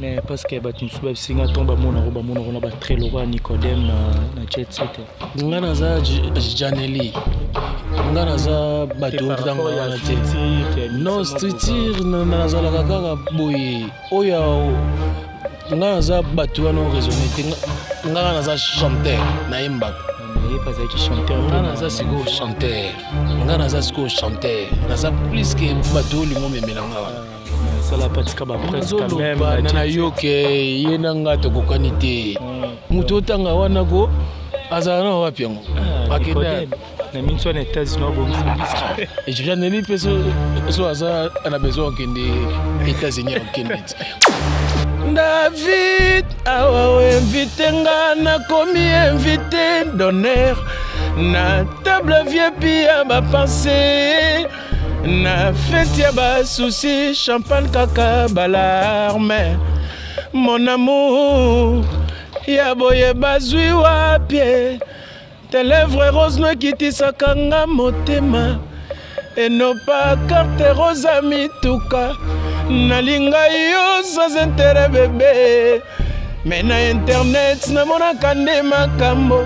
Mais parce que bato mosusu babisinga ntongo bamonako bamonako na batrait lokola Nicodème na Jet Set. Nga naza Janeli, nga naza bato otanga wana te. Non, structure nazalaka kaka boye. Oyo nga naza bato wana oraisonne te. Nga kaka naza chanteur, nayembaka. Nga naza sikoyo chanteur, nga naza sikoyo chanteur, naza plus que bato olingo omemela nga wana. Sala patika bapresse quand même. Na nayoke ye na nga tokokani te. Moto otanga wana ko azala na wapi yango? Akenda na minso wana États-Unis, abongisa disque. Janeli mpe so aza na besoin okende États-Unis, akende ti. David awa oinvite nga, nakomi invité d'honneur na table VIP ya bapensées, na fête ya basoucis, champagne kaka balarmes. Mon amour ya boye bazwi wapi? Tes lèvres rose no ekitisaka nga motema, enopa carte rose ya mituka. Nalinga yo sans intérêt, bébé, mais na internet namonaka nde makambo.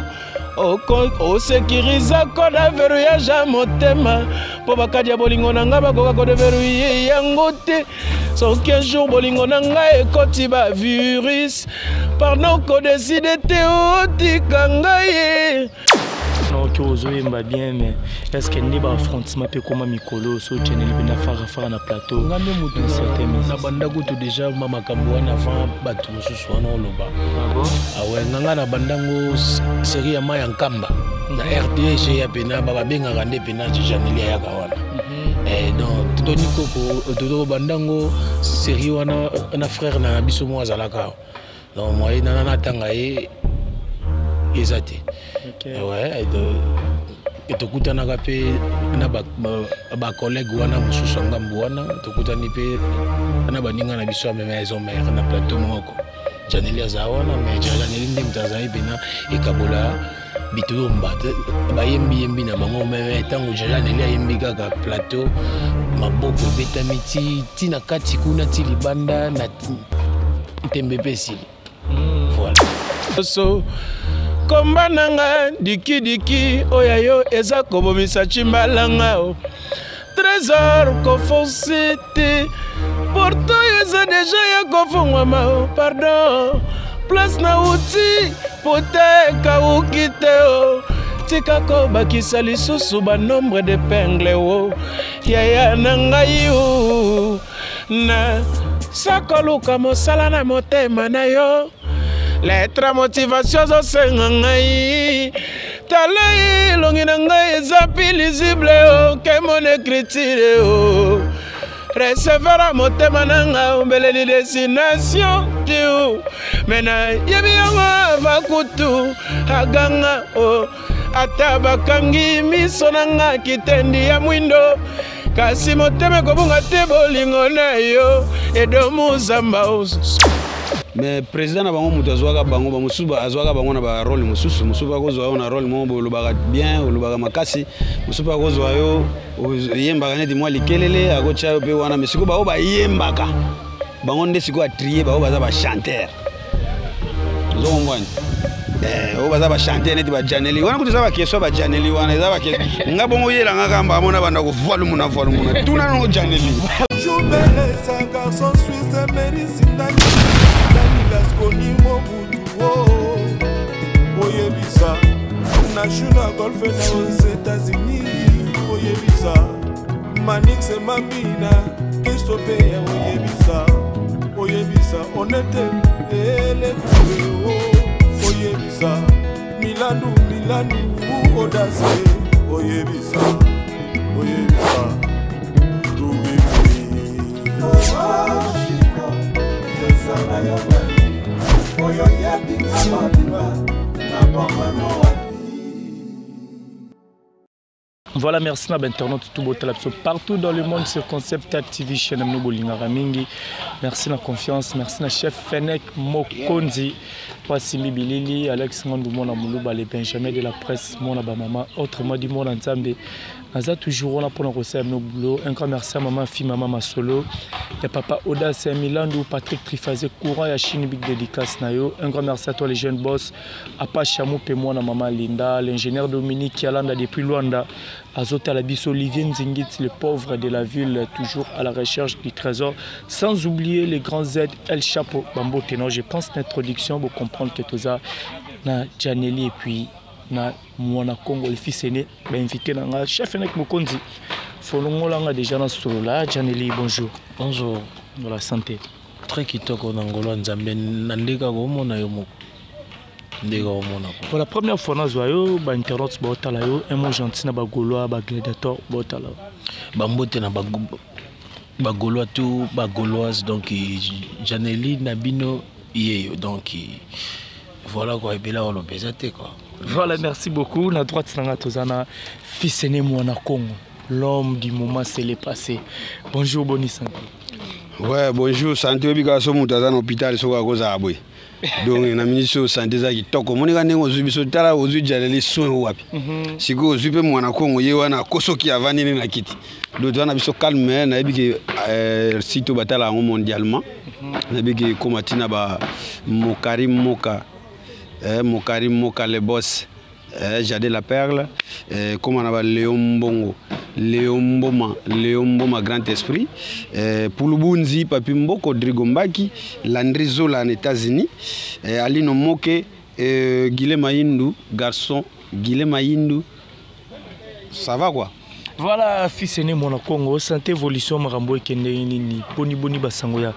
Osekiriza code ya verrouillage ya motema, mpo bakadi ya bolingo na ngai bakoka kodéverrouiller yango te. Soki un jour bolingo na ngai ekoti bavirus, pardon, kodécider te otika ngai. Noki ozoyemba bien, mais est ce que nde baaffrontement mpe ekóma mikolo so Janeli mpenza farafara na plateau? Nga nde motu na banda kutu déjà ma makambo wana avant bato mosusu wana oloba. Awe nga na bandango série ya mai ya Nkamba na RTG ya pena babengaka nde pena Janeli ayaka wana. Donc toni koko toto bandango série wana na frère na biso moko azalaka awa. Donc moye nana natanga ye eza te. Ouais, tokutanaka mpe na bacollègue wana mosusu ya ngambu wana, tokutani mpe na baninga na biso ya maison mère na plateau moko. Janeli aza wana, mais Janeli nde moto azali mpena ekabola bitoyomba bayembi yembi na bango. Mais ntango Janeli ayembi kaka, plateau maboko ebetami ti ti na kati kuna, ti libanda na ntembe mpe esili. Voilà. So komba na nga dikidiki oyo yo eza kobomisa cimbalanga o Trésor, koforcer te, porte oyo eza déjà ya kofungwama o. Pardon, place na uti pota ekawuki te o. Tika kobakisa lisusu banombre d'épingles o yaya na ngai o. Na sakoluka mosala na motema na yo, lettre motivation azosenga ngai. Tala elongi na ngai eza plus lisible o que mon écriture o. Receveur motema na nga ombeleli destination te o, mais nayebi yango ava kutu aganga o. Ata bakangi miso na nga kitendi ya mwindo, kasi motema ekobunga te bolingo na yo edomuzamba o. Mais président na bango, moto azwaka bango, bamosusu azwaka bango na barôle mosusu. Mosusu akozwa yo na rôle moko boye, olobaka bien, olobaka makasi. Mosusu mpe akozwa yo, oyembaka neti mwa likelele, akotya yo mpe wana. Mais sikoyo bango bayembaka, bango nde sikoyo atrier bango baza bachanteur. Ozokombwani oyo baza bachanteur neti bajaneli wana kutu eza baquestion ya bajaneli wana, eza nga bongo oyelanga kamba amona banda kovalumuna valumuna tuna nango Janeli. Jubelesa garçon suisse Merisindani Dani Lasconi Mobutu oyebisa na Golfe na aux États-Unis, oyebisa Manix Mambina Kristo mpe ya oyebisa, oyebisa Onete Elekue oyebisa Milandu Milandu Odase oyebisa, oyebisa Rubibi. Oyo yebinga mobimba na bomano wapi? Voilà, merci na internaute tout botala biso partout dans le monde sur Concept TV chaîne na bolingaka mingi. Merci na confiance, merci na chef Fennec Mokonzi, Wasimbi Bilili, Alex Ngandou mona Muluba, les Benjamin de la presse, mona ba mama, autrement dit mona Nzambe. Naza toujours wana mpona kosala bino boulot. Un grand merci à maman fi mama masolo ya papa Audace ya Milandu, Patrick Trifazé, courant ya Chine, big dédicace na yo. Un grand merci à toi les jeunes boss, Apa Chamou pe mwana mama Linda, l'ingénieur Dominique Yalanda depuis Luanda, azotala biso Olivier Nzingit, le pauvre de la ville, toujours à la recherche du trésor, sans oublier les grands Z El Chapo Bambo Tenor. Je pense l'introduction pour comprendre que toza na Janelli et puis na mwana Congo le fils aîné, ba invité na nga chef Enek Mokonzi. Folongola nga déjà na solo là. Janelli, bonjour. Bonjour. Dans la santé. Très kitoko na ngolo Nzambe na ndeka ko mona yo moko. Ndeka ko mona ko. Pour la première fois nazwa yo ba internautes ba otala yo un mot gentil na ba Gaulois ba gladiateur ba otala. Ba mbote na ba ba Gaulois tout ba Gauloises donc Janelli na bino yeyo donc voilà quoi ebela olo beza te quoi. Voilà, merci beaucoup. Na droite nanga tozana fils aîné mwana Congo. L'homme du moment c'est le passé. Bonjour Boni santé. Ouais, bonjour santé obi ka so mutu aza na hôpital soko akozala boye. Donc na ministre oyo santé eza kitoko. Omoni ka ndenge ozwi biso tala ozwi Janelli soin wapi. Sikoyo ozwi mpe mwana Congo ye wana akosoki avandi nde na kiti. Donc toza na biso calme, nayebi ke site oyo batala yango mondialement. Nayebi ke ekóma ntina ba Mokari Moka. Mokari Moka le boss. Jade la Perle, comme on a Léon Mbongo, Léon Mboma, Léon Mboma grand esprit, Pulubunzi, Papi Mboko, Rodrigo Mbaki, Landry Zola en États-Unis, Alino Moke, Guilhem Mayindu, garçon, Guilhem Mayindu, ça va quoi? Voilà, fils aîné mon Congo, santé évolution marambo ekende nini, boni boni basango ya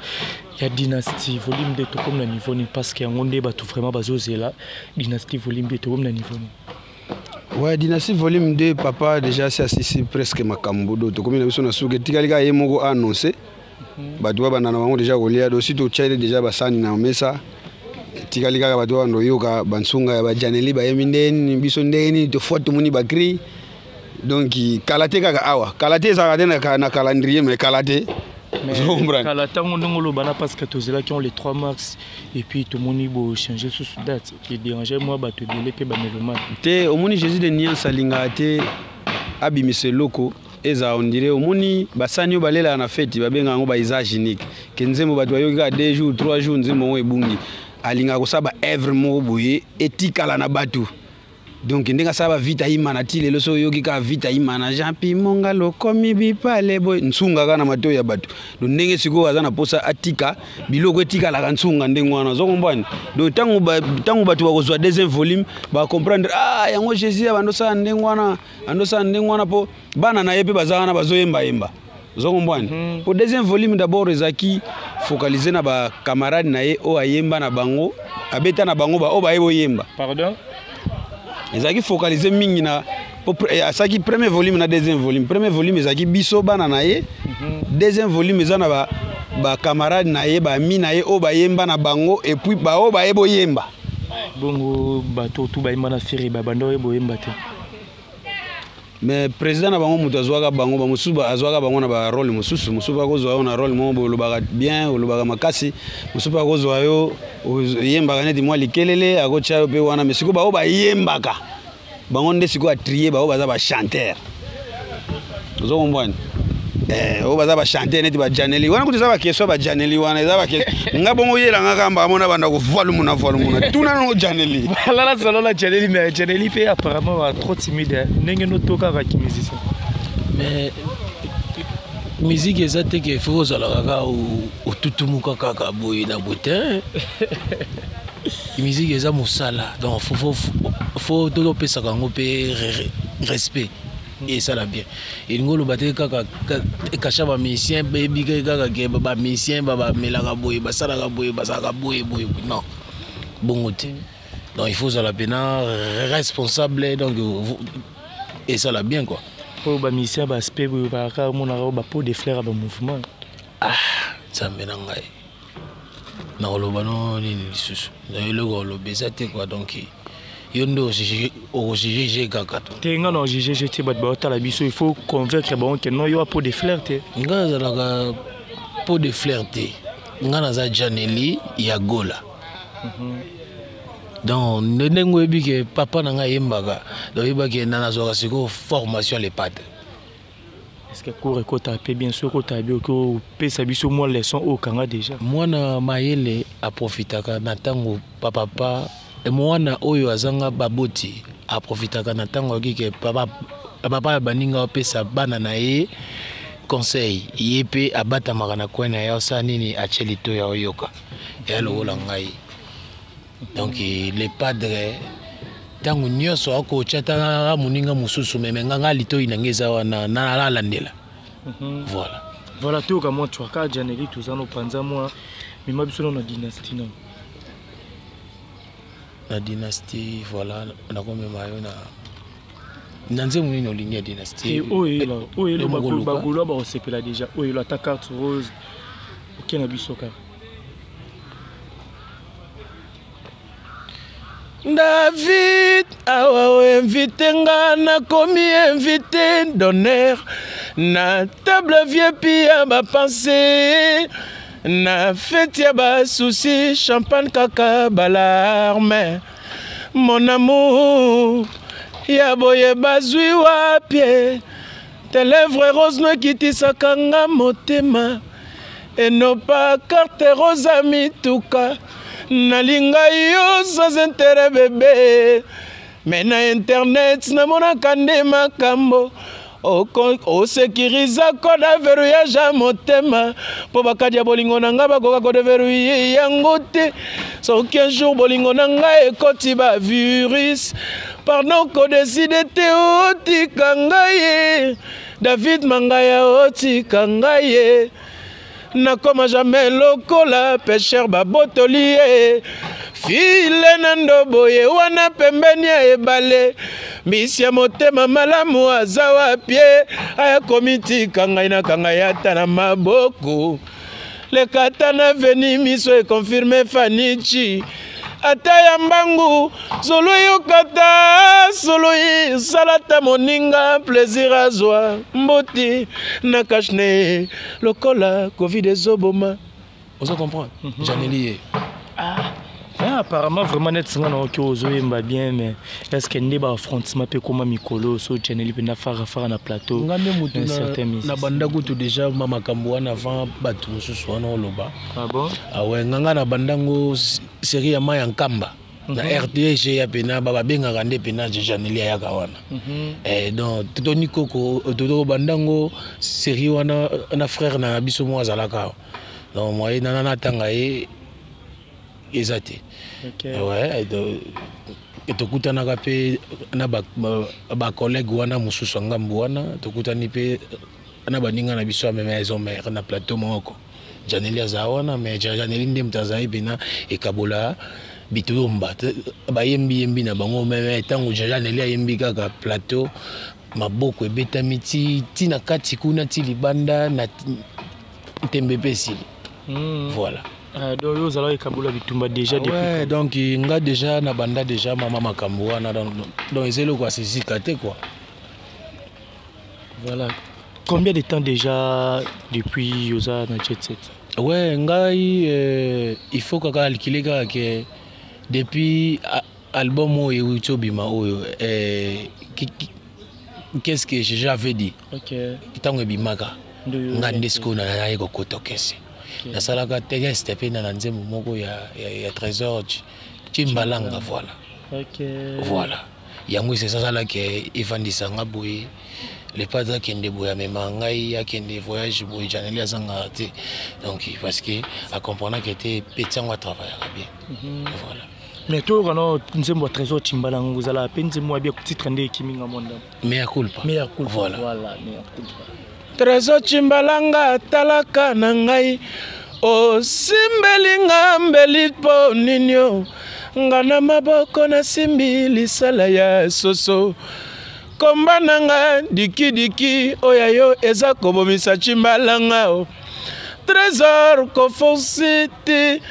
ya dynastie volume 2 to comme na niveau ni parce que yango nde bato vraiment bazozela dynastie volume 2 to comme na niveau ni. Ouais, dynastie volume 2 papa déjà c'est assis presque makambo do to comme na biso na suke tikali ka ye moko annoncé. Bato ba banda na bango déjà kolia do sito tchaile déjà basani na mesa. Tikali kaka bato ba yoka bansunga ya ba Janelli ba yemi ndeni biso ndeni to foto muni ba cri. Donc kalate kaka awa kalate ezalaka te na calendrier mais kalate. Mais kalata ngo ndongo lobana parce que tozelaki on les 3 mars et puis tomoni bo changer sous date qui dérangeait moi bato ebele pe ba mélomane. Te omoni Jésus de Nuance alingaka te abimisa eloko eza on dirait omoni basani oyo balelaka na feti babengaka yango ba usage unique ke nzembo bato bayoki kaka 2 jours 3 jours nzembo yango ebungi alingaka kosala ba œuvre moko boye etikala na bato. Donc ndenge asala ba vita imana ti lelo so oyoki kaka vita imana Jean Pimonga lokomi bipale boye nsunga kaka na matoyi ya bato. Donc ndenge sikoyo aza na posa atika biloko etikalaka nsunga ndenge wana ozo comprendre. Donc tango bato bakozwa deuxième volume ba comprendre ah yango Jésus abando sala ndenge wana ando sala ndenge wana po bana na ye pe baza wana bazoyemba yemba. Ozo comprendre? Po deuxième volume d'abord ezaki focaliser na ba camarades na ye oyo ayemba na bango abeta na bango ba oyo baye boyemba. Pardon? Ezalaki focaliser mingi na po asalaki premier volume na deuxième volume. Premier volume ezalaki biso bana na ye. Deuxième volume eza na ba camarades na ye, ba amis na ye oyo bayemba na bango et puis ba oyo baye boyemba. Bongo bato tout bayemba na Ferre ba banda oyo boyemba te. Mais président na bango moto azwaka bango, ba mosusu ba azwaka bango na ba rôle mosusu, mosusu ba kozwa yo na rôle moko boye olobaka bien, olobaka makasi, mosusu ba kozwa yo, oyembaka neti mwa likelele, akotya yo pe wana, mais sikoyo ba oyo bayembaka, bango nde sikoyo atrier ba oyo baza ba chanteur. Ozo comprendre? Oyo baza ba chanteur neti ba Janelli. Wana kutu eza ba question ba Janelli wana, eza ba question. Nga bongo yela nga kamba amona banda ko voile mona voile mona. Tuna no Janelli. Voilà la solo la Janelli, mais Janelli pe apparemment va trop timide, hein. Ndenge no toka va ki musicien. Mais musique eza te ke faut ozala kaka otutumuka kaka boye na boye te. Musique eza mosala, donc faut topesaka yango pe respect. Et ça la bien. Et ngolo bate kaka kasha ba musicien baby kaka ke ba musicien ba ba melaka boye ba salaka boye ba salaka boye boye non. Bongo te. Donc il faut ça la pena responsable donc et ça la bien quoi. Po ba musicien ba aspect boye ba ka mona ba pot de fleurs ba mouvement. Ah, ça me ngai. Na koloba no nini lisusu. Na eloko koloba eza te quoi donc Yo nde okojuge kaka to te. Nga na ojuge te, bato baotala biso, il faut convaincre bango ke non, yo pot de fleur te. Nga nazalaka pot de fleur te, nga naza Janeli ya Gola. Donc ndenge oyebi ke papa na ngai ayembaka, donc oyebaki na nazwaka sikoyo formation Le Padre. Est-ce que cours ekota mpe bien sûr ekota bien, oki opesa biso mwa leçon oyo okanga déjà? Mwana mayele aprofitaka na ntango papa, mwana oyo azanga baboti aprofitaka na ntango ayoki ke papa, papa ya baninga apesa bana na ye conseil, ye mpe abatamaka na coin na ye, asala nini, atie litoyi, aoyoka eya lokola ngai. Donc Le Padre ntango nyonso akotya ta moninga mosusu, meme nga nga litoi na ngai eza wana, nalandela. Voilà. Voilà, toyoka mwa twaka Janeli, toza no panza mwa mema biso nano na Dynastie nano. Na Dynastie, voilà, nakomema yo na nzembo nini olingi ya Dynastie? Oyo oyo bagaulois bakosepela déjà, oyo ata Carte Rose, oke na biso kaka. David awa oinvite nga, nakomi invité d'honneur na table viepi ya bapense, na feti ya basusi, champagne kaka balarme. Mon amour ya boye bazwi wapie? Tes lèvres rose no ekitisaka nga motema, enopa carte rose ya mituka. Nalinga yo sans intérêt bébé, mais na internet namonaka nde makambo osekiriza code ya verrouillage ya motema, mpo bakadi ya bolingo na ngai bakoka kodeverrouille yango te. Soki un jour bolingo na ngai ekoti bavirus, pardon, kodeside te otika ngai ye. David Mangaya, otika ngai ye, nakoma jamais lokola pêcheur babotoli ye file na ndobo ye wana pembeni ya ebale. Mbisi ya motema malamu aza wapie? Aya komitika ngai, nakanga ye ata na maboko. Leka ata na veni, miso ekonfirme fanichi ata ya mbangu zolo eyokata solo esala ata moninga plaisir azwa mbuti na kashne lokola covid ezoboma. Ozo comprendre? Janeli ye. Ah. Ah, apparemment vraiment net nga na oki ozoyemba bien, mais est ce que nde baaffrontement mpe ekoma mikolo so Janeli mpenza farafara na plateau? Nga nde motu na banda kutu déjà ma makambo wana avant bato mosusu wana oloba. Ah bon? Awe nga nga na bandango série ya mai ya Nkamba na RTG ya pena babengaka nde pena Janeli ayaka wana. Donc totoni koko tobandango série wana na frère na biso moko azalaka awa, donc moye nana natanga ye eza te. Ouais, tokutanaka mpe na bacollègue wana mosusu ya ngambu wana, tokutani mpe na baninga na biso ya maison mère na plateau moko, Janeli aza wana. Mais Janeli nde moto azali mpena ekabola bitumba, bayembi yembi na bango, mais ntango Janeli ayembi kaka, plateau maboko ebetami ti ti na kati kuna, ti libanda na ntembe mpe esili. Voilà. Ah, donc yo ozalaki ekabola bitumba déjà depuis? Ouais, donc nga déjà na banda déjà mama makambo wana, donc eza eloko ya sesika te quoi. Voilà, combien de temps déjà depuis oza na Jet Set? Ouais, ngai il faut kaka calculer kaka ke depuis album oyo euti obima oyo, qu'est-ce que j'avais dit? Ntango ebimaka, nga nde sikoyo naye kokota okese, nasalaka texte mpe na nzembo moko ya Trésor Chimbalanga, voilà. Voilà, yango esesalaki evandisanga boye. Le Padre akende boye, amema ngai, akende voyage boye, Janeli azangaka te. Donc parce que acomprenaka ete peti yango atravaillaka bien. Voilà. Mais toyoka no nzembo ya Trésor Chimbalanga, ozalaka mpe nzembo ya bien, titre nde ekiminga mwa ndambo. Mea culpa. Mea culpa. Voilà. Voilà, mea culpa. Trésor Chimbalanga, talaka na ngai, osimbeli nga mbeli mpo nini? O nga na maboko nasimbi lisala ya soso. Komba na nga dikidiki oyo yo eza kobomisa Chimbalanga. O Trésor, kofosi te,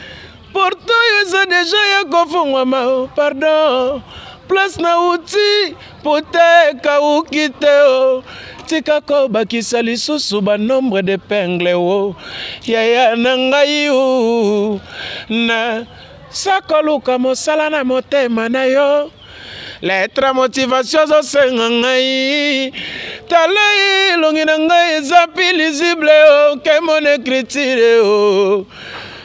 porte oyo eza déjà ya kofungwama. O pardon, Place nauti pota ekauki te o. Tika kobakisa lisusu ba nombre d'épingle o. Yaya na ngai o. Na sakoluka mosala na motema na yo. Lettre motivation azosenga ngai. Tala elongi na ngai eza plus lisible o que mon écriture o.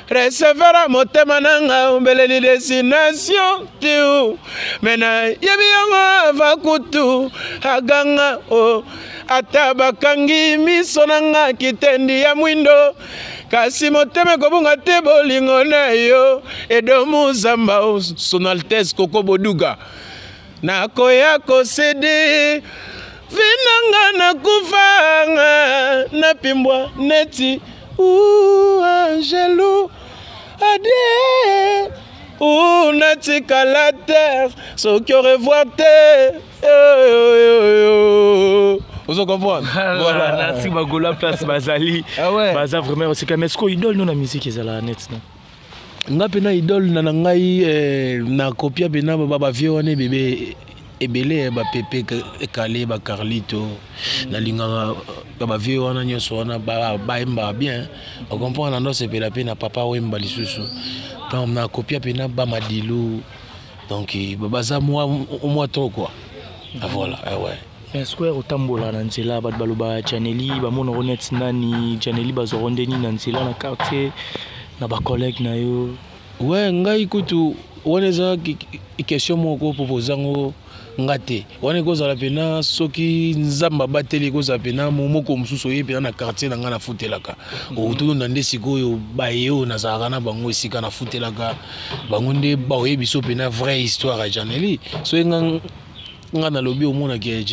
Recevera motema na ngai ombeleli destination tiu. Me nayebi yango ava kutu aganga o. Ata bakangi miso na nga kitendi ya mwindo. Kasi motema ekobunga te bolingo na yo. Edo Muzamba o son Altesse Koko Boduga. Nakoya kosede vinanga nakufanga napimbwa neti u angelu adie u natikala terre soki au revoir te. Ozo comprendre? Voilà, nasi bagola place bazali. Ah ouais. Baza vraiment osika mais ce idole no na musique ezala net non. Nga pena idole na ngai na kopia pena ba vieux wana bébé ebele ba Pepe Kale ba Carlito na lingaka ba vieux wana nyonso wana ba ba bien. On comprend na ndo sepela pe na papa Wemba lisusu. Donc na kopia pena ba Madilu. Donc baza moi moi trop quoi. Ah voilà, ah ouais. Mais square otambola na nzela bato baloba Janely bamona ngo net nani Janely bazwa ndeni na nzela na quartier na ba collègue na yo. Ouais, ngai kutu wana eza question moko proposer ngo nga te. Wana ekozala pena soki nzamba bateli ekozala pena moko mosusu oye pena na quartier na nga na futelaka. Otuna nde sikoyo baye oyo nazalaka na bango esika na futelaka. Bango nde baoyebi so pena vraie histoire ya Janely. So nga nga nalobi omonaki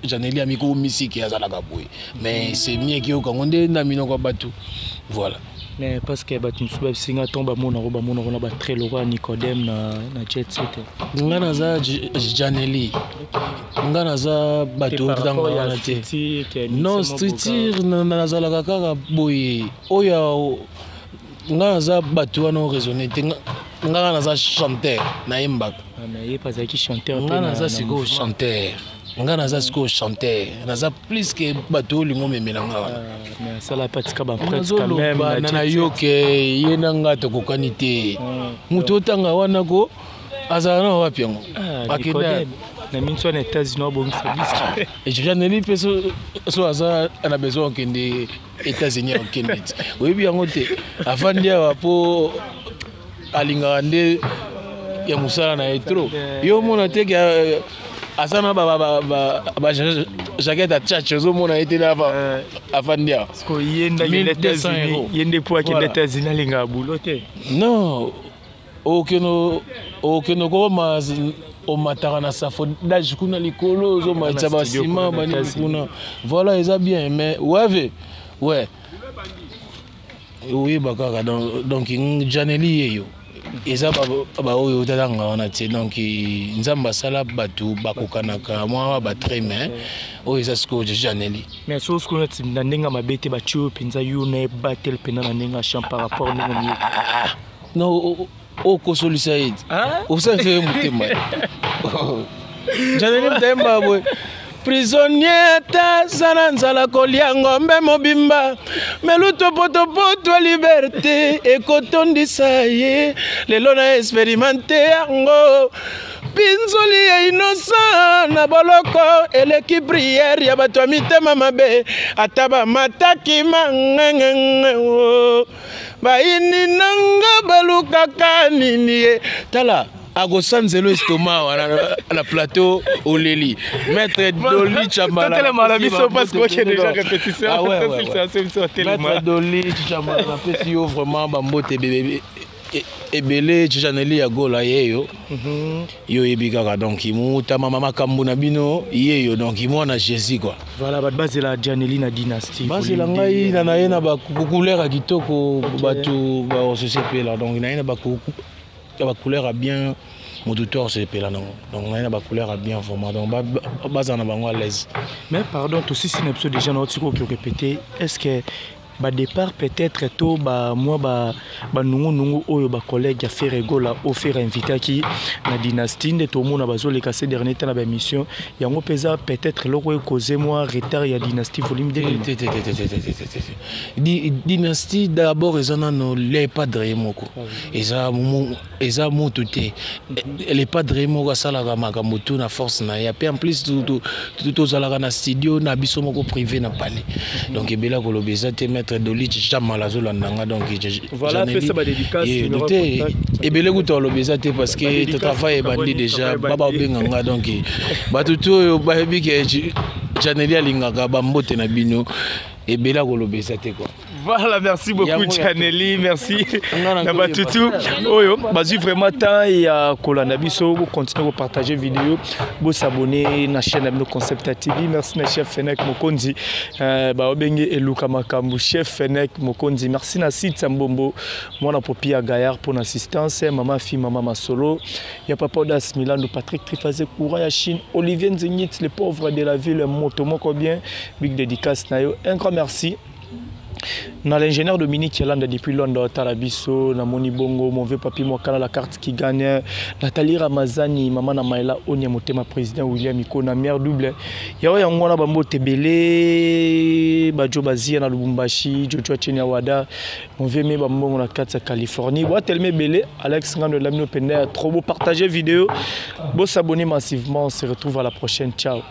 Janely amiko misiki azalaka boye. Mais c'est mieux ki yokango nde na minoko ya bato. Voilà. Mais parce que bato mosusu babisinga ntongo bamonako bamonako na ba très lokola Nicodème na jet set. Nga naza Janely. Nga naza bato Par rapport otanga ya wana te. structure ke Non, mise moko structure nazalaka kaka boye. Oyo nga naza bato wana oraisonner te. Nga naza chanteur, nayembaka. Ah, mais ye azalaki chanteur Nga pe naza na sikoyo mouvement. chanteur. Nga naza sikoyo chanteur. Naza plus que bato oyo olingo omemela nga wana. Ah, mais asala pe atika ba prêtre quand même Nazoloba na na jet na set. yo ke ye na nga tokokani te. Moto otanga wana ko azala na wapi yango? Ah, Akenda. Nicodème. Na minso na États-Unis abongisa disque. Et Janely mpe so aza na besoin okende États-Unis okende ti. Oyebi yango te. Afandi awa po alingaka nde ya mosala na ye trop. Yo omona te ke aza na ba jaquette ya tchatch, ozomona ye te na afandi awa. Parce que ye nde akende 1200 États-Unis, euros. ye nde po akende Voilà. États-Unis alingaka boulot te. Non, okende kokoma omataka na safodage kuna likolo, ozomatisa Na studio basima kuna na banini États-Unis. kuna. Voilà, eza bien, mais ouais, ouais. Oyeba kaka, donc Janely yeyo. Eza ba oyo otatanga wana te. Donc nzambe asala bato bakokanaka mwa ba trait, mais oyo eza sikoyo Janely. Mais so sikoyo neti na ndenge ya mabe te, batie oyo mpenza yo na ebatele mpenza na ndenge ya champ par rapport ndenge omiyebi. Non, okosolisa ye te. Osalisa ye motema. Janely motema boye. Prisonnier ata aza na nzala kolia ngombe mobimba, meluto potopoto ya liberté ekotondisa ye. Lelo na expérimente yango. Pinzoli ya innocent na boloko eleki prière ya bato ya mitema mabe. Ata bamataki mangengenge o. Bayini nanga balukaka nini ye. Tala, akosanzelo estomac wana na plateau oleli. Maître Dolly Chambala. Totelema na biso parce que okende déjà répétition. Ah ouais, ouais, ouais. Tosilisa biso telema. Maître Dolly Chambala, napesi yo vraiment bambote ebele. Janely ya Gola yeyo. Yo yebi kaka donc mutama makambo na bino yeyo donc mwana Jésus quoi. Voilà, bato bazela Janely na dynastie. Bazela ngai na na ye na ba couleur ya kitoko, bato bakosepela. Donc na ye na ba couleur ya bien, moto to akosepela nango. Donc na ye na ba couleur ya bien vraiment. Donc bazala na bango à l'aise. Mais pardon, tosisi na biso déjà na oti koki répéter. Est-ce que Badépart peut-être to bamwa banungunungu oyo bacollègue ya Ferre Gola oyo Ferre invitaki na Dynastie, nde tomona bazoleka ces dernier temps na baémission yango mpe eza peut-être eloko oyo cause mwa retard ya Dynastie volume 2. Te, te, te, te, te, te, te, te, te. Dynastie d'abord eza nano le padre ye moko, eza motu te. Le padre ye moko asalaka makambo tu na force na ye. Mpe en plus tozalaka na studio na biso moko privé na palais. Donc ebele koloba eza te. Maître Dolich Jamal azolanda nga, donc Voilà, apesa badédicace, numéro te. Contact. Ebele kutu aloba eza te parce que Badédicace, travail ebandi déjà. Travail Baba ebandi. Obenga nga, donc bato tu oyo bayebi ke Janeli alingaka bambote na bino. Ebele akoloba eza te quoi. Voilà, merci beaucoup. Yango ya Janeli, merci. Nga na Na batutu oyo bazwi vraiment temps ya kolanda biso, bocontinue kopartage vidéo, bosabonner na chaîne na bino Concept TV. Merci na chef Fenek Mokonzi, baobenge eluka makambo, chef Fenek Mokonzi. Merci na site ya Mbombo, mwana popi ya Gaillard pour assistance, mama fi, mama Masolo ya papa Odas Milando, Patrick Trifazé, courant ya Chine, Olivier Nzengit, le pauvre de la ville, moto moko bien, big dédicace na yo. Un grand merci na l'ingénieur Dominique Yalanda depuis Londres, otala biso. Namoni bongo mon vieux papi Mwakala, la carte qui gagne, Nathalie Ramazani, mama na Maela Onia Motema, président William Ikona, mère double yawa yango wana, bambote ebele, bajo bazia na Lubumbashi, Jojo Chenia Wada, mon vieux me bambongo na kati ya Californie, boatelema ebele. Alex Ngando Lamino penda ya trop. Bopartager vidéo, bosabonner massivement. On se retrouve à la prochaine, ciao.